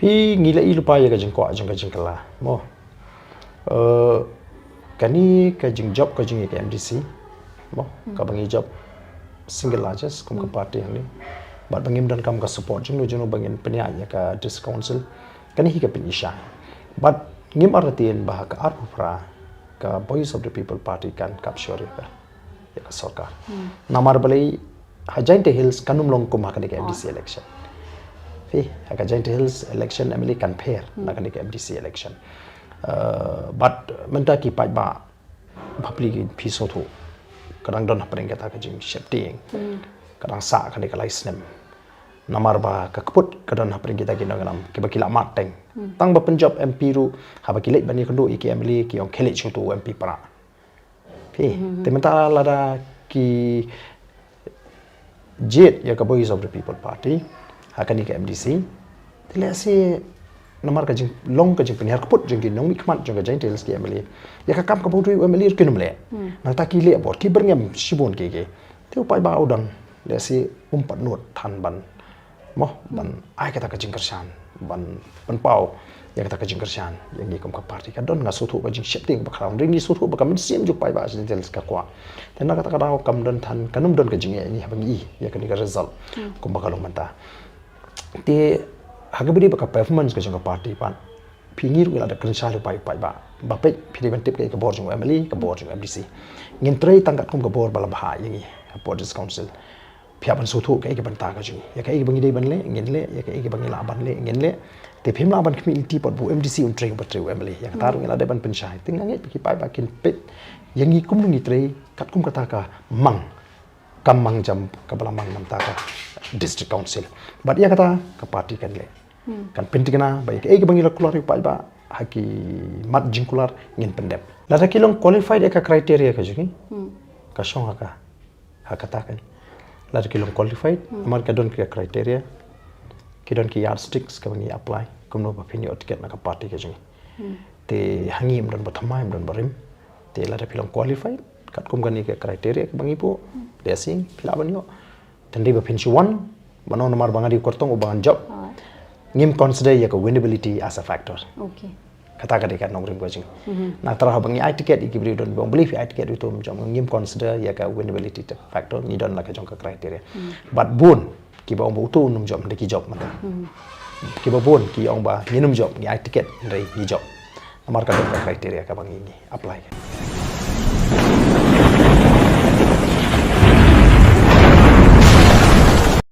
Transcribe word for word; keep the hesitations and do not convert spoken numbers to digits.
Hi ngi la i lypa ïa ka jingkwah jong ka jingkylla. Mo. Eh, kane ka jingjop ka jong ngi ka M D C. Mo. Kaba ngi jop single largest kum ka party hangne. Bad ba ngim donkam ka support jong no jong no ba ngin pynïaid ïa ka district council. Kane hi ka pyni shai. Bad ngim artatien ba ha ka arphew phra ka Voice of the People Party kan capture ïa ka, ïa ka sorkar. Namar balei ha Jaintia Hills kan ym long kum ha kane ka M D C election. Phi, ha ka Jaintia Hills election M L A kan pher na kane ka M D C election. Eh, bad mynta ki paidbah bapli ki phi sngewthuh. Ka dang don hapdeng kata ka jingsheptieng. Ka dang sah kane ka lai snem. Namar ba ka kput ka don hapdeng kita ki nongïalam kiba ki la mad teng. Tang ba pynjop M P ruh, haba ki leit ban ïakynduh ïa ki M L A ki ong khie leit sha uto u M P para. Phi, te mynta lada ki jied ïa ka Voice of the People Party ha kane ka M D C. Te lehse namar ka jinglong ka jingpynhiar kput jong ki nongmihkhmat jong ka Jaintia Hills ki M L A, ïa ka kam kaba u dei u M L A ruh kin ym leh. Nangta ki leh bor, ki byrngem shibun ki ki. Te u paidbah u dang lehse um pat nud than ban, mo, ban ai kata ka jingkyrshan, ban pynpaw ïa kata ka jingkyrshan ïa ngi kum ka party. Ka don, nga sngewthuh ka jingsheptieng ba khraw, hynrei ngi sngewthuh ba ka mynsiem jong u paidbah Jaintia Hills ka kwah. Te na kata ka daw kam don than, kan ym don ka jingeh ïa ngi haba ngi i ïa kane ka result kumba ka long mynta. Te ha kaba ïadei bad ka performance ka jong ka party pat, phi, ngi ruh ngi la da kren shai lypa ïa u paidbah. Ba peit, phi dei ban tip kaei ka bor jong u M L A, ka bor jong u M D C. Ngin trei tang katkum ka bor ba la bha ïa ngi hapoh District Council. Phi hap ban sngewthuh kaei ka bynta ka jong ngi. Ïa kaei ba ngi dei ban leh, ngin leh, ïa kaei ba ngi lah ban leh, ngin leh. Te phim lah ban khmih lynti pat ba u M D C un trei, ba trei u M L A. Ïa kata ruh ngi la dei ban pynshai. Te nga ngeit ba ki paidbah kin peit ïa ngi kumno ngi trei katkum kata ka mang, ka mang jam kaba la mang mynta ka District Council. Bad ïa kata ka party kan leh. Kan pynthikna ba ïa kaei kaba ngi la kular ïa u paidbah ha ki mat jingkular ngin pyndep. Lada ki long qualified ïa ka criteria ka jong ngi, ka shong ha ka, ha kata kan. Lada ki long qualified, namar ka don ki criteria, ki don ki yardsticks kaba ngi apply, kumno ba phin ïoh ticket na ka party ka jong ngi. Te ha ngi ym don ba thymmai, ym don ba rim. Te lada phi long qualified katkum kane ka criteria kaba ngi buh, te asing phi lah ban ïoh. Te ym dei ba phin shu wan ban ong namar ba nga dei u kyrtong uba ngan jop. Ngim consider ïa ka winnability as a factor. Kata ka dei ka nongrim ka jong ngi. Na tharai haba ngi ai ticket ïa ki briew, don ba ong balei phi ai ticket ïa uto um jop, ngim consider ïa ka winnability te factor, ngi don la ka jong ka criteria. Bad bun kiba ong ba uto un ym jop, hynrei ki jop mynta. Kiba bun ki ong ba ngin ym jop, ngi ai ticket hynrei ngi jop. Namar ka don ka criteria kaba ngi, ngi apply.